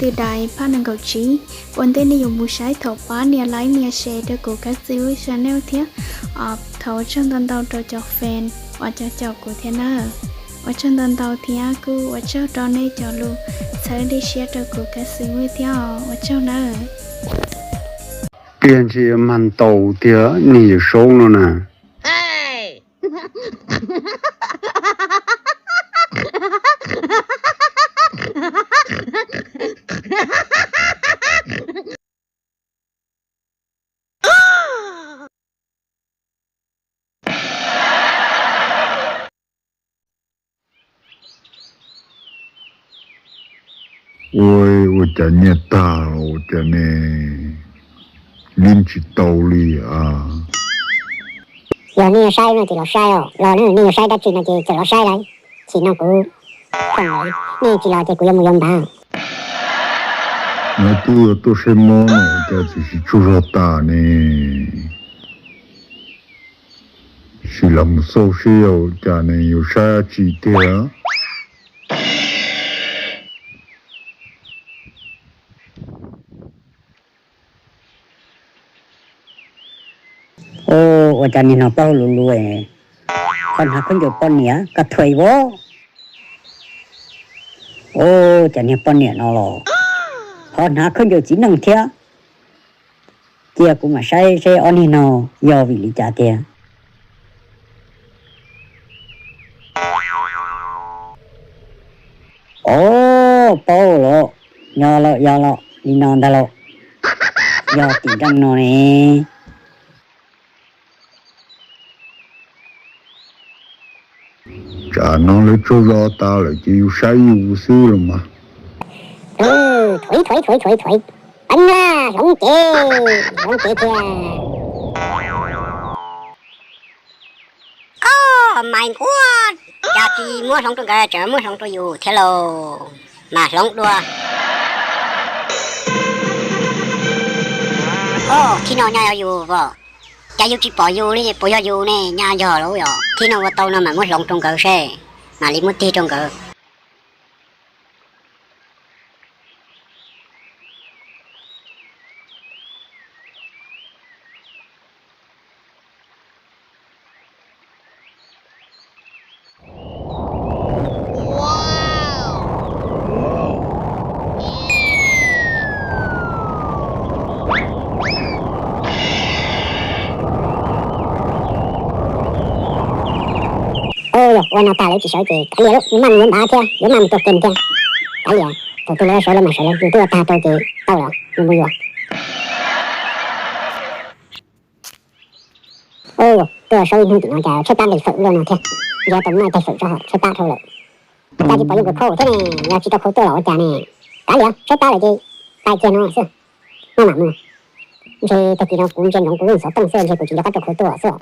Xws dais phab nees nkaum tsib, ua ntej nej yuav mus saib thov pab nias like nias share rau kuv Kab Xwm Wb channel thiab. Thov ua tsaug ntau ntau rau cov fan uas cov caum kuv thiab nawb. Ua tsaug ntau ntau thiab kuj ua tsaug rau nej cov lus txhawb siab rau kuv Kab Xwm Wb thiab os, ua tsaug nawb. Tiag ntshe yuav mag ntaus tiag niag Yawm Saub no na. Ua, ua cas nyiaj tag los ua cas ne, li tsis tau li a. Yog nej yuav saib no ces los saib os, los nej yuav saib dab tsi no ces txawm los saib lauj. Chim no kuv, nej tsis los ces kuv yuav mus yuav npav. Nws twb yuav tuaj saib mob no ua cas txawm tsis tsaug zog tas ne. Sim los mus xauj seb yog cas ne, yuav saib dab tsi tiag. Ua cas niag no paub lus lus, ho hnav khaub ncaws poj niam koj thuam vos. Ua cas niag poj niam no los ho hnav khaub ncaws txiv neej thiab. Cia kuv mam saib seb ob niag no yog vim li cas tiag. Os, paub lawm, yog lawm yog lawm, li no ntag lauj. Yog tim nreej no ne. Tsam no lawv tsaug zog tas lawm ces yus saib yus xwb los mas. Thuav thuav thuav thuav, peeb laj hloov cev, hloov cev thiab. Koj mas nquag, cas tsis muab hloov rau nkawd tseem muab hloov rau yus thiab lauj, mas hloov dua. Os, thib no nyaj yog yus os, cas yus tsis pom yus li, puas yog yus ne, nyaj yog lawm os. Thib no ua tau no mas muab hloov rau nkawd seb, mam li muab tig rau nkawd. Ua no tag lawv tsis sawv ces kav liam, yuav maj mus yuav npav thiab yuav maj mus tua kem thiab. Kav liam, thaum twg lawv sawv lawv mam sawv lawm, yus twb ua tag rau ces tau lawm, yus mus yuav. Twb ua saub ib hnub tim no cas tshaib plab nqis fawm ua luaj no thiab. Ntshe tau muab tais fawm tso tshaib plab dhau lawm. Cas tsis pom yus khaus thiab ne, yog tsis rau khau tuaj los ua cas ne. Kav liam, tshaib plab lawm ces pais kiag no xwb, maj mam mus. Ntshe tag kis no kuv ntsia ntsoov kuv lub xov tooj xwb, ntshe kuv tsis nco qab rau khau tuaj xwb.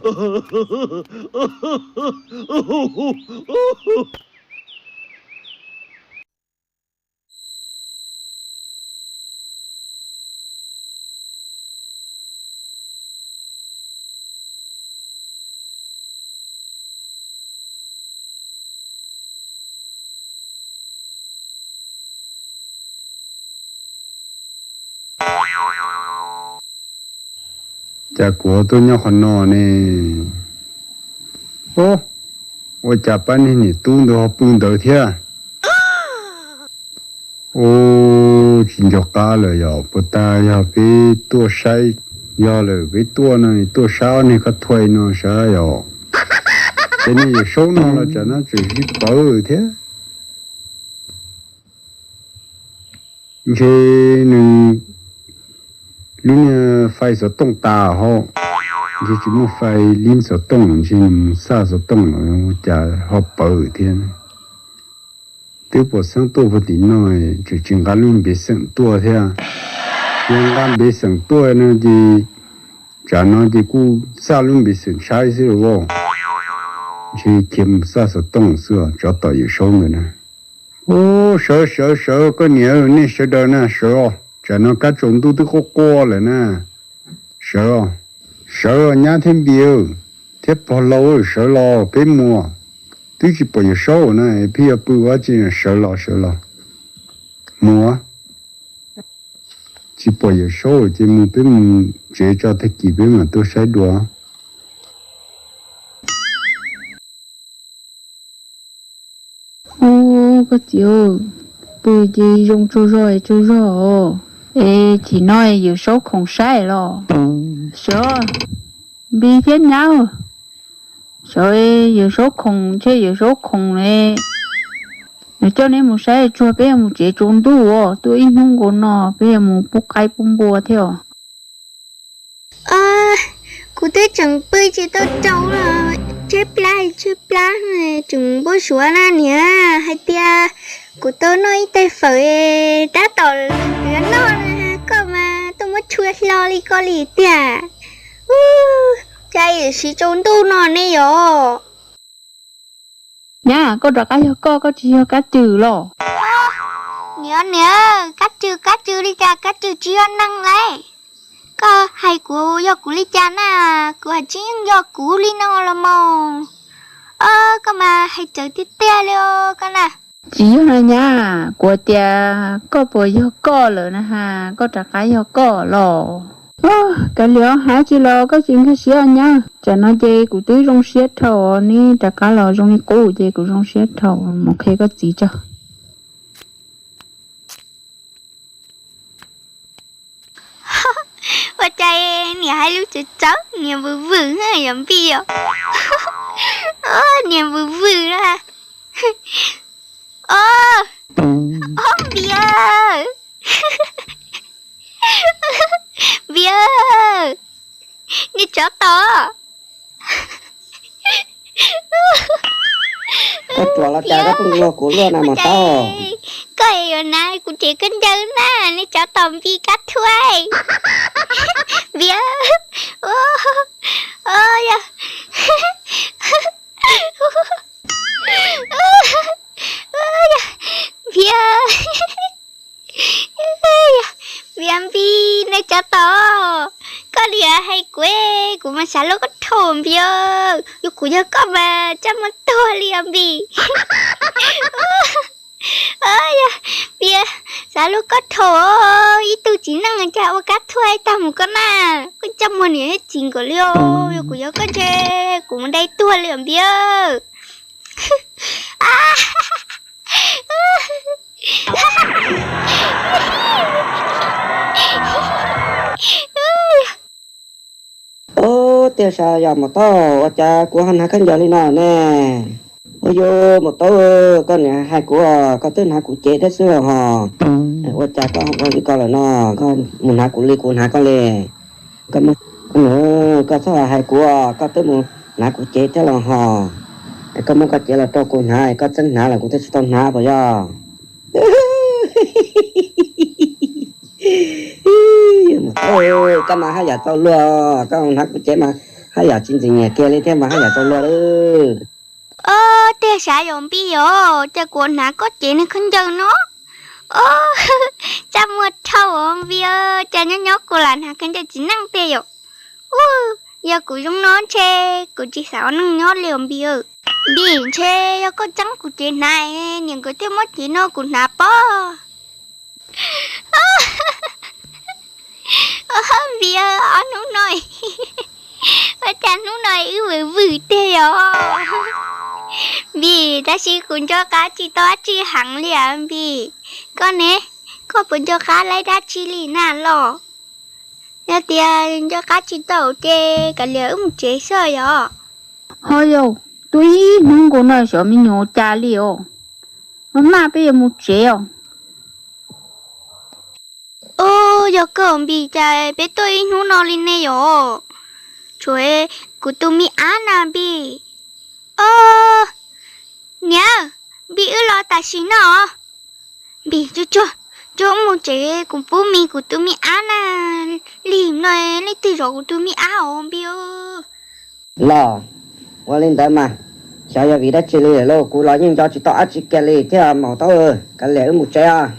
Cas kuv ho tuaj nyob qhov no ne? Ua cas pab niag niam tub ntawd ho pw ntawd thiab? Tsis nco qab lawm yog puas tas yog peb tuaj saib, yog lawm peb tuaj no tuaj saib ob niag koj thuam no sav yog. Ces niag Yawm Saub no los tsam no tseem sib pawv thiab. Ntshe nws lub niag fais xov tooj tas ho, ntshe tsis muaj fais lib xov tooj, ntshe nws mus xaj xov tooj los ua cas ho pawv thiab. Twb pom xeeb tuaj puag tim no, tseem tsis nqa lub npe xeem tuaj thiab. Yog nqa npe xeem tuaj no ces tsam no ces kuj xaj lub npe xeem tshaib xwb los as. Ntshe khiav mus xaj xov tooj xwb os, tsov tom Yawm Saub ntawd na. Ub, sawv sawv sawv koj niam, nej sawv daws na sawv os, tsam no kab tsaus ntuj twb quaj quaj lawm na. Sawv os, sawv os nyab thiab npis thiab pog laus, sawv los peb mus. Twb tsis pom Yawm Saub na, pheej yuav pw ua dab tsi, sawv los sawv los. Mus. Tsis pom Yawm Saub ces mus, peb mus tsev tso, tag kis peb mam tuaj saib dua. Ub, koj txiv, pw ces zoo tsaug zog tsaug zog os. Es chim no Yawm Saub khoom saib los? Sawv, Npis thiab nyab, sawv, Yawm Saub khoom, ntshe Yawm Saub khoom ne. Nws coj neb mus saib tsuag, peb yuav mus tsev tsaus ntuj os, tuaj ib hnub nkaus no peb yuav mus pub qaib pub npua thiab os. Kuv twb tseem pw tsis tau tsaus los tshaib plab tshaib plab, tseem npau suav na niam, hais tias kuv tau noj ib tais fawm tab tom yuav noj na, koj mas tuaj muab tshua hlo li koj li tiag. Ub, cas yuav siv tsaus ntuj no ne yom? Nyab, koj rov qab yog koj, koj tsis yog Kab Cws los? Niam, niam, Kab Cws, Kab Cws li cas, Kab Cws tsis yog neeg lauj. Koj hais kuv yog kuv li cas na? Kuv hais tsis yeej yog kuv li no los mas. Koj mas hais txawv tiag tiag li os koj na. Tsis yog na nyab, kuv tias koj puas yog koj lawm na has, koj rov qab yog koj los? Kav liam, hais tsis los koj tsis nkag siab nyab. Tsam no ces kuv twb zoo siab dhau, neb rov qab los zoo li qub ces kuv zoo siab dhau, mus qhia koj txiv tso. Ua cas niam hais lus txawv txawv, niam vwm vwm yom Npis os. Niam vwm vwm na. Ob, Npis, Npis, nej tsov tom. Koj ruam los cas koj pheej luag kuv luaj na Mos Taub? Koj yuav hnav kuv tsev khaub ncaws na, nej tsov tom Npis Kab Thuab. Npis, yog, Npis, Npis, Npis, nej tsov tom. Koj li hais kuv, kuv mas xav lub koj dhau Npis, yog kuv yog koj mas tsaj muag tuag li os Npis. Yog Npis, xav lub koj dhau, ib tug txiv neej cas ua Kab Thuab ib tag mus koj na, koj tsaj muag niam thiab txiv nkawd li os, yog kuv yog koj ntshe kuv mus dai tuag li os Npis. Ub, tiag sav yog Mos Taub, ua cas kuv ho hnav khaub ncaws li no ne? Ua yog Mos Taub, koj niam hais kuv, koj twb hnav kuv cev thiab xwb hos. Ua cas koj ua li ko lawm no? Koj mus hnav kuv li kuv hnav koj li. Koj, koj txhob hais kuv, koj twb mus hnav kuv cev thiab los hos. Koj muab koj cev los rau kuv hnav, koj txeeb hnav los kuv twb tsis tau hnav puas yog? Koj mas haj yam txaus luag, koj hnav kuv cev mas haj yam tsis ntxim nyiam kiag li thiab mas haj yam txaus luag lawm. Ob, tiag sav yog Npis os, cas kuv hnav koj cev niag khaub ncaws no. Ob, tsaj muag dhau Npis, cas nyob nyob kuv lam hnav khaub ncaws txiv neej tiag yom. Ub, yog kuv zoo no ntshe kuv tsis xav ua neej nyob li os Npis. Npis, ntshe yog koj txeeb kuv cev hnav, niam nkawd thiaj muab cev no kuv hnav pob. Npis, ob hnub no, ua cas hnub no wb vwm vwm tiag yom? Npis, tab sis kuv nco qab tsis tau dab tsi heev li os Npis. Koj ne, koj puas nco qab laib dab tsi li na los? Yog tias nco qab tsis tau ces kav liam wb mus tsev xwb yom. Ho yog, tuaj ib hnub nkaus no xyov me nyuam ua cas li os. No mas peb yuav mus tsev os. Ub, yog kawg Npis, cas peb tuaj ib hnub no li ne yom? Tshuav kuv tus me ab na Npis. Ob, niam, Npis wb los tam sim no. Npis, tsuag tsuag, wb mus tsev, kuv pub mis kuv tus me ab na. Lig no, leej twg zov kuv tus me ab os Npis? Los, ua li ntawd mas, xyov yog vim dab tsi li lauj, kuv los yeej nco tsis tau dab tsi kiag li thiab Mos Taub, kav liam wb mus tsev os.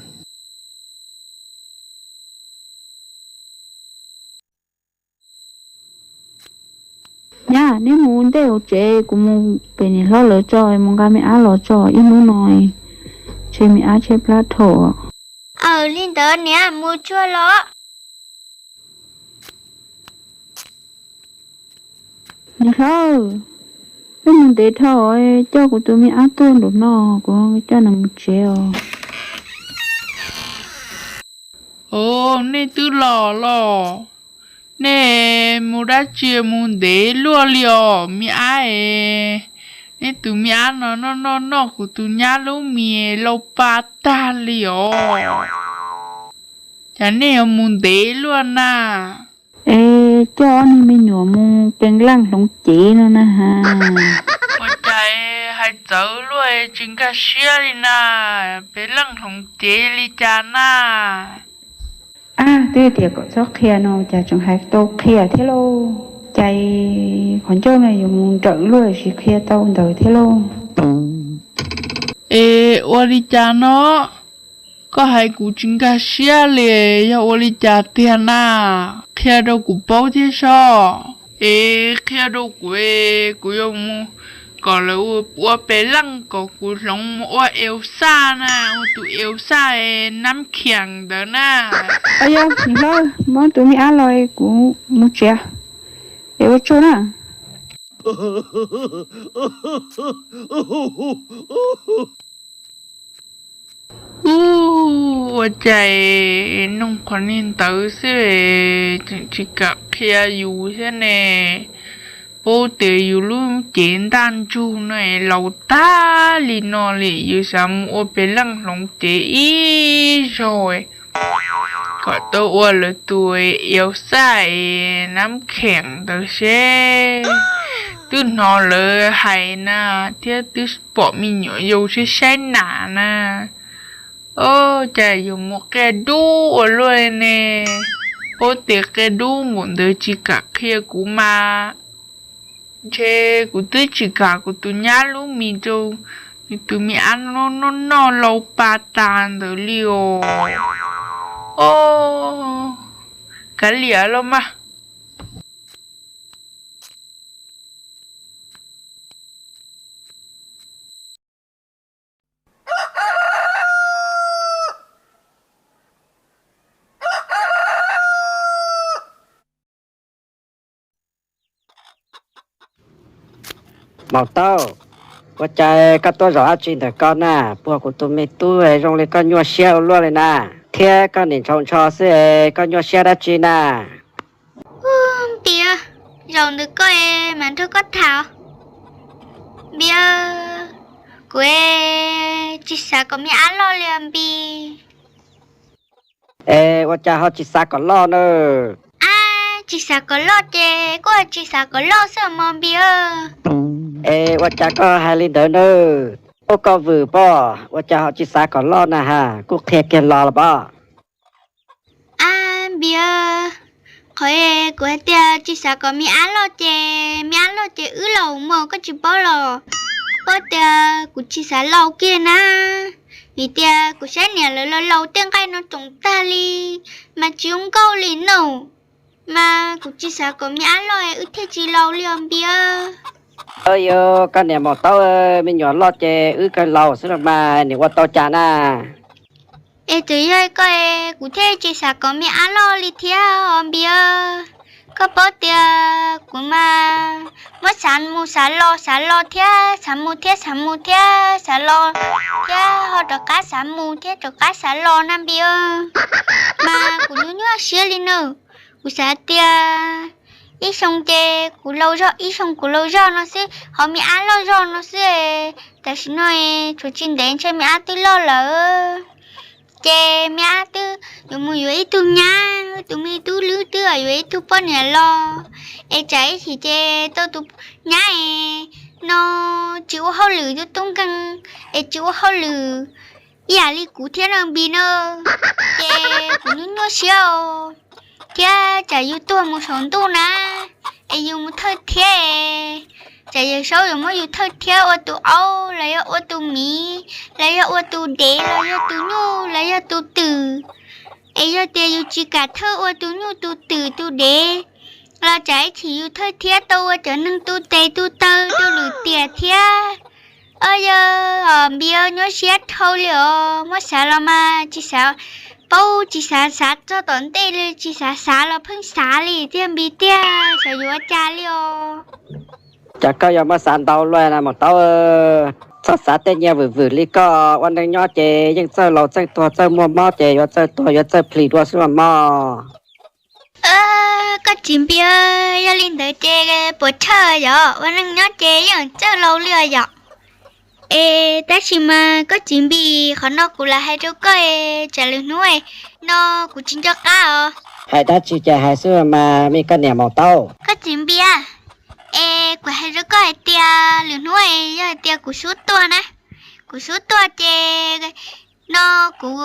Nyab, neb mus ua ntej hauv tsev, kuv mus pem niam hlob lawv tso, mus nqa me ab los tso, ib hnub no ntshe me ab tshaib plab dhau. Aws, li ntawd niam mus tsuag los. Niam hlob, wb mus ntev dhau, coj kuv tus me ab tuaj nraum no, kuv coj nws mus tsev os. Os, nej twb los los, nej mus dab tsi mus ntev luaj li os me ab es? Nej tus me ab no noj noj noj kuv tus nyab lub mis lauj pa tag li os. Cas nej yuav mus ntev luaj na? Es coj ob niag me nyuam mus pe leej hloov cev no na has. Ua cas hais txawv luaj, tsis nkag siab li na, pe leej hloov cev li cas na? Ab, twb tias kom txhob qhia no cas tseem hais tau qhia thiab lauj. Cas qhov ncauj no yuav mus nrawm luaj tsis qhia tau ntawd thiab lauj. Es ua li cas no? Koj hais kuv tsis nkag siab li, yog ua li cas tiag na? Qhia rau kuv paub thiab soj. Es qhia rau kuv, kuv yuav mus kom lawv ua pe leej kom kuv hloov mus ua Elsa na, ua tus Elsa nab khiam ntawd na. Yog, niam hlob, muab tus me ab los kuv mus tsev es ua tsaug na. Ua cas noog qhov niag ntawd xwb tseem tsis kam qhia yus thiab ne? Paub tias yus lub cev ntaj ntsug no laus tag li no li, yus xav mus ua pe leej hloov cev ib zaug kom tau ua lawv tus Elsa nab khiam ntawd seb. Twb hnov lawv hais na, thiab twb pom me nyuam yaus saib saib nas na. Ua cas yuav mus qia dub ua luaj ne? Paub tias qia dub npaum ntawd tsis kam qhia kuv mas. Ntshe kuv twb tsis kam kuv tus nyab lub mis rau nws tus me ab noj noj lauj pa tas ntawd li os. Os, kav liam los mas. Maum Taub, ua cas koj tuaj zaum dab tsi ntawm koj na? Puag kuv tus me tub zoo li koj nyuaj siab ua luaj li na, thiab koj nim ntshaus ntsho xwb es koj nyuaj siab dab tsi na? Npis, zaum ntawm koj es mam nrog koj tham. Npis, kuv tsis xav kom me ab loj li os Npis. Es ua cas ho tsis xav kom loj na? Ab, tsis xav kom loj ces kuj tsis xav kom loj xwb mog Npis. Es ua cas koj hais li ntawd na? Ub, koj vwm pob, ua cas ho tsis xav kom loj na has, kuj qhia kiag los los pob. Ab Npis, qhov kuv hais tias tsis xav kom me ab loj ces me ab loj ces wb laus mog, koj tsis paub los? Paub tias kuv tsis xav laus kiag na, vim tias kuv saib niam lawv laus laus tej nqaij no tsoom tag li, mas tsis zoo nkauj li no, mas kuv tsis xav kom me ab loj wb thiaj tsis laus li os Npis. Yog koj niam Maum Taub, me nyuam loj ces wb kawg laus xwb los mas nim ua tau cas na. Es txawm yog koj es kuv thiaj tsis xav kom me ab loj li thiab os Npis. Koj paub tias kuv mas muab xav mus xav los xav los thiab xav mus thiab xav mus thiab xav los thiab ho rov qab xav mus thiab rov qab xav los na Npis. Mas kuv nyuaj nyuaj siab li na. Kuv xav tias ib xyoo ces kuv laus zog, ib xyoo kuv laus zog no xwb ho me ab loj zog no xwb. Tam sim no tsuas tsis ntev ntshe me ab twb loj lawm. Ces me ab twb yuav mus yuav ib tug nyab, tus me tub lwb twb yuav ib tug poj niam los. Es tsam ib chim ces tau tus nyab es no tsis ua hauj lwm, tub tub nkeeg es tsis ua hauj lwm ib yam li kuv thiab no Npis no. Ces kuv nyuaj nyuaj siab os. Thiab tsam yus tuag mus saum ntuj na, es yus mus thawj thiab, tsam Yawm Saub yuav muab yus thawj thiab ua tus aub los yog ua tus miv los yog ua tus dev los yog tus nyuj los yog tus twm. Es yog tias yus tsis kam thawj ua tus nyuj tus twm tus dev los tsam ib chim yus thawj thiab tau ua cov neeg tu tes tu taw tu lwm tiam thiab. Os yog os Npis, nyuaj siab dhau li os, muab xav los mas tsis xav paub tsis xav xav txog tom ntej li, tsis xav xav los pheej xav li tiag Npis tiag, xyov yuav ua cas li os. Cas koj yuav muab xav ntau luaj na maum taub, txhob xav tej nyiaj vwm vwm li koj, ua neej nyob ces yeej txawj laus txawj tuag txawj muaj mob ces yuav txawj tuag yuav txawj plis dua xwb mas mog. Koj txiv Npis, yog li ntawd ces puas tshaj yom, ua neej nyob ces yeej txawj laus li os yom. Es tab sis mas koj txiv Npis, qhov no kuv lam hais rau koj, tsam lwm hnub no kuv tsis nco qab os. Hais dab tsi ces hais xwb mas me koj niam maum taub. Koj txiv Npis, es kuv hais rau koj hais tias lwm hnub yog hais tias kuv xub tuag na, kuv xub tuag ces no kuv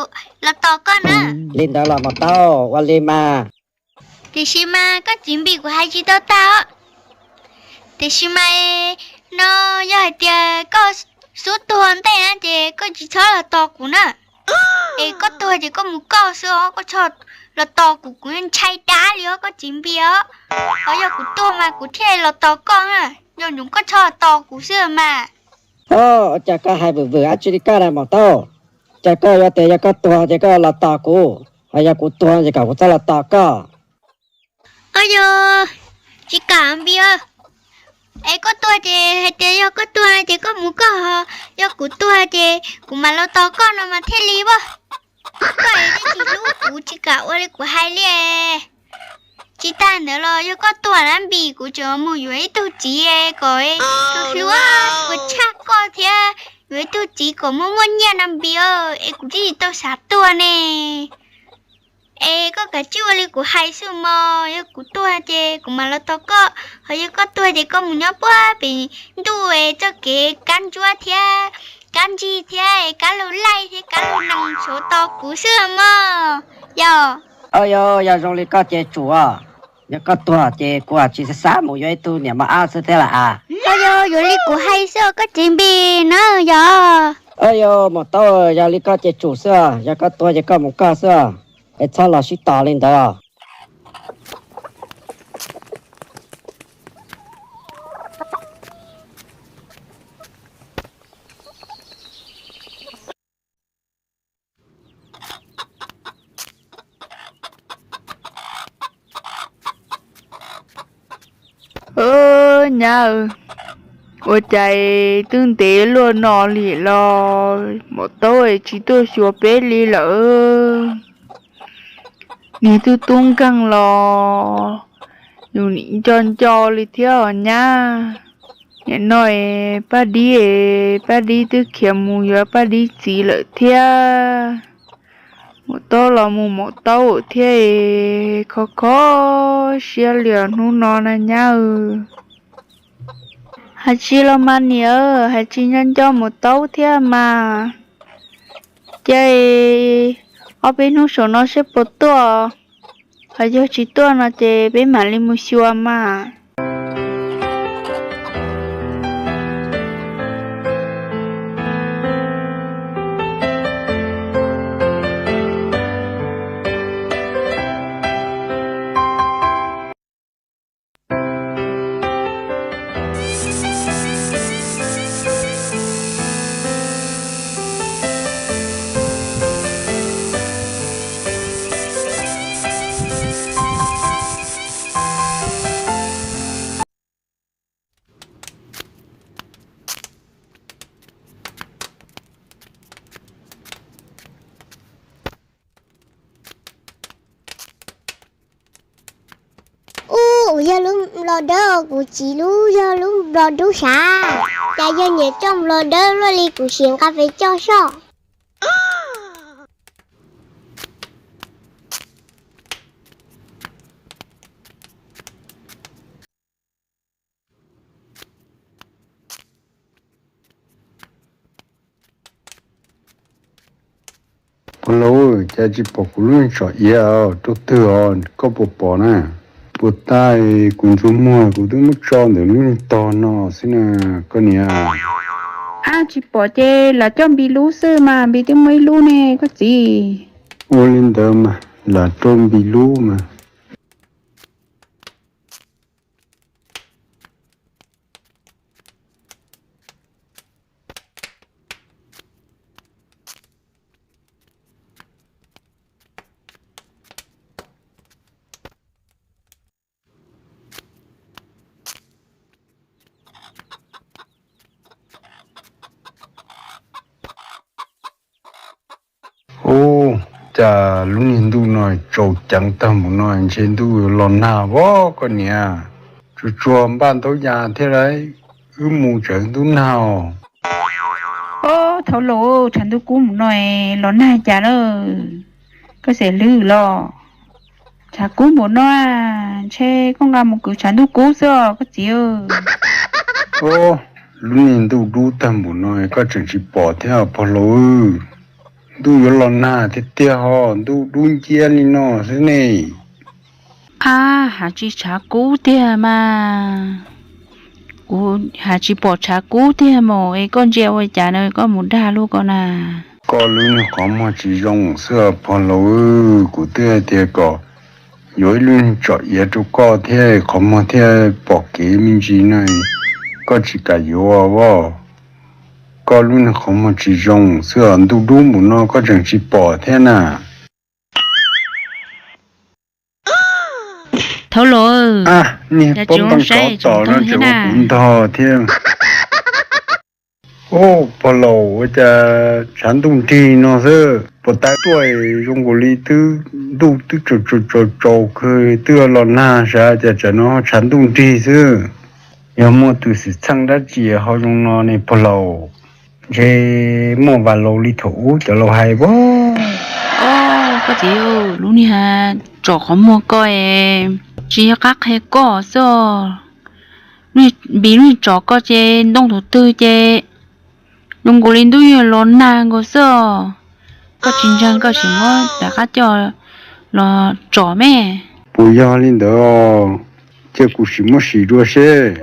los tos koj na. Li ntawd los maum taub, ua li mas. Tiam sis mas koj txiv Npis, kuv hais tsis tau tag os. Tiam sis mas no yog hais tias koj xub tuag ntej na ces koj tsis txhob los tos kuv na. Es koj tuag ces koj mus koj xwb os, koj txhob los tos kuv, kuv ntshai dab li os koj txiv Npis os. Ho yog kuv tuag mas kuv thiaj los tos koj na, yog ntsoov koj txhob los tos kuv xwb mas. Ua cas koj hais vwm vwm dab tsi li koj na maum taub? Cas koj yuav tias yog koj tuag ces koj los tos kuv, ho yog kuv tuag ces kom kuv txhob los tos koj? Au yog, tsis kam Npis. Es koj tuag ces hais tias yog koj tuag ces koj mus koj, yog kuv tuag ces kuv mam los tos koj no mas thiaj li as. Koj tsis hlub kuv tsis kam ua li kuv hais li. Tsis tag ntawd los yog koj tuag na Npis, kuv tseem mus yuav ib tug txiv kom hlub hlub, ua tshaj koj thiab, yuav ib tug txiv kom muaj muaj nyiaj na Npis, es kuv twb tsis tau xav tuag ne. Es koj kav tsij ua li kuv hais xwb mog, yog kuv tuag ces kuv mam los tos koj, ho yog koj tuag ces koj mus nyob puag pem ntuj es txoj kev kab ntsuab thiab kab ntsig thiab kab laug laij thiab kab laug nees saud tos kuv xwb mog. Yog. Au yog, yog zoo li koj ces tsum os. Yog koj tuag ces kuv tsis xav mus yuav ib tug niam mos ab xwb thiab las as. Au yog, yuav li kuv hais xwb koj txiv Npis na yog. Au yog, maum taub, yog li koj ces tsum xwb, yog koj tuag ces koj mus koj xwb, es txhob los sib tos li ntawd. Nyab, ua cas twb ntev luaj no li los maum taub tsis tuaj xyuas peb li lawm. Niag tub tub nkeeg los yus nim nco nco li thiab os nyab. Nim no es Paj Dib, Paj Dib twb khiav mus yuav Paj Dib txiv lawm thiab. Maum taub los mus maum taub thiab, kho kho siab li os hnub no na nyab. Hais tsis los mas niam, hais tsis nco nco maum taub thiab mas. Ces ob peb hnub saum no seb puas tuaj, ho yog tsis tuaj no ces peb mam li mus xyuas mas. Ub, yog lub nplos dawb, kuv txiv lub yog lub nplos dub sav. Cas yog niam coj nplos dawb luaj li, kuv sim nqa pes coj soj. Ua lauj, cas tsis pom kuv lub tsom iav rau twg os, koj puas pom na? Puas tas kuv ntsej muag kuv twb muab tso ntawm lub tog no xwb na, koj niam. Ab, tsis pom ces lam coj Npis lub xwb mas, Npis twb muaj ib lub ne koj txiv. Ua li ntawd mas lam rau Npis lub mas. Cas lub niag ntuj no tsaus ceev tag npaum no, ntshe ntuj yuav los nag os koj niam. Tsuag tsuag npaj ntaub ya thiab lauj, wb mus tsev, ntuj nag os. Ob, thaum laus, tshav ntuj kub npaum no los nag cas lawm? Koj xeem hlwb los? Tshav kub npaum no, ntshe koj nqa mus kwv tshav ntuj kub xwb os koj txiv. Ob, lub niag ntuj dub tag npaum no koj tseem tsis pom thiab pog laus? Ntuj yuav los nag tiag tiag ho, ntuj dub nciab li no xwb ne. Ab, has tsis tshav kub tiag mas. Kuv has tsis pom tshav kub tiag mas es koj ntsia ua cas no koj mus dag luag ko na. Koj lub niag qhov muag tsis zoo xwb pog laus, kuv twb hais tias kom yuav ib lub niag tsom iav rau koj thiab qhov muag thiaj pom kev me ntsis no, koj tsis kam yuav os. Koj lub niag qhov muag tsis zoo xwb, ntuj dub npaum no koj tseem tsis pom thiab na. Thaum laus, niag pob ntoos tsov tom no tseem ua kuv ntog thiab. Ub, pog laus, ua cas tshav ntuj nrig no xwb, puas tab tuaj zoo nkaus li twb ntuj twb tsaus tsaus tsaus kawg twb los nag sav, cas tsam no tshav ntuj nrig xwb. Yog muaj tus xwm txheej dab tsi ho zoo no ne pog laus? Ntshe muaj vas laus li thaum ub cov laus hais as. Koj txiv, lub niag tsom qhov muag ko es tsis yog qab qhia koj xwb. Vim lub niag tsom ko ces ntoo thaum twg ces zoo nkaus li ntuj yuav los nag nkaus xwb os. Koj tsis ntseeg koj sim muab rov qab coj los tsom me. Puas yog li ntawd? Cia kuv sim muab sim dua seb.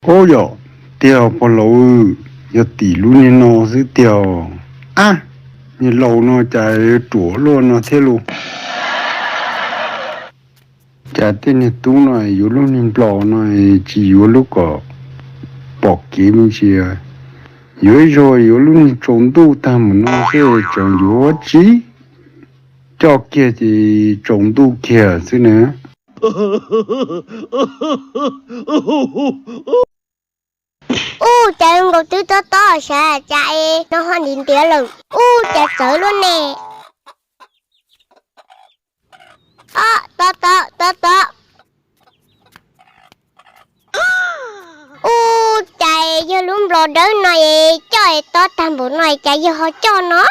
Ub, yog tiag pog laus, yog tim lub niag no xwb tiag. Ab, niag laus no cas yuav ruam luaj no thiab lauj? Cas tej niag tub no yuav lub niag nplos no tsis yuav lub kom pom kev me ntsis, yuav ib zaug yuav lub niag tsaus ntuj tag mus no xwb tseem yuav tsis coj kiag ces tsaus ntuj kiag xwb na. Ub, cas nkaus twb tob tob sav cas es no ho ntim ntiav lawm. Ub, cas txawv luaj ne. Ob, tob tob tob tob. Ub, cas yog lub nplos dawb no es coj es tob tag npaum no cas yog ho coj no.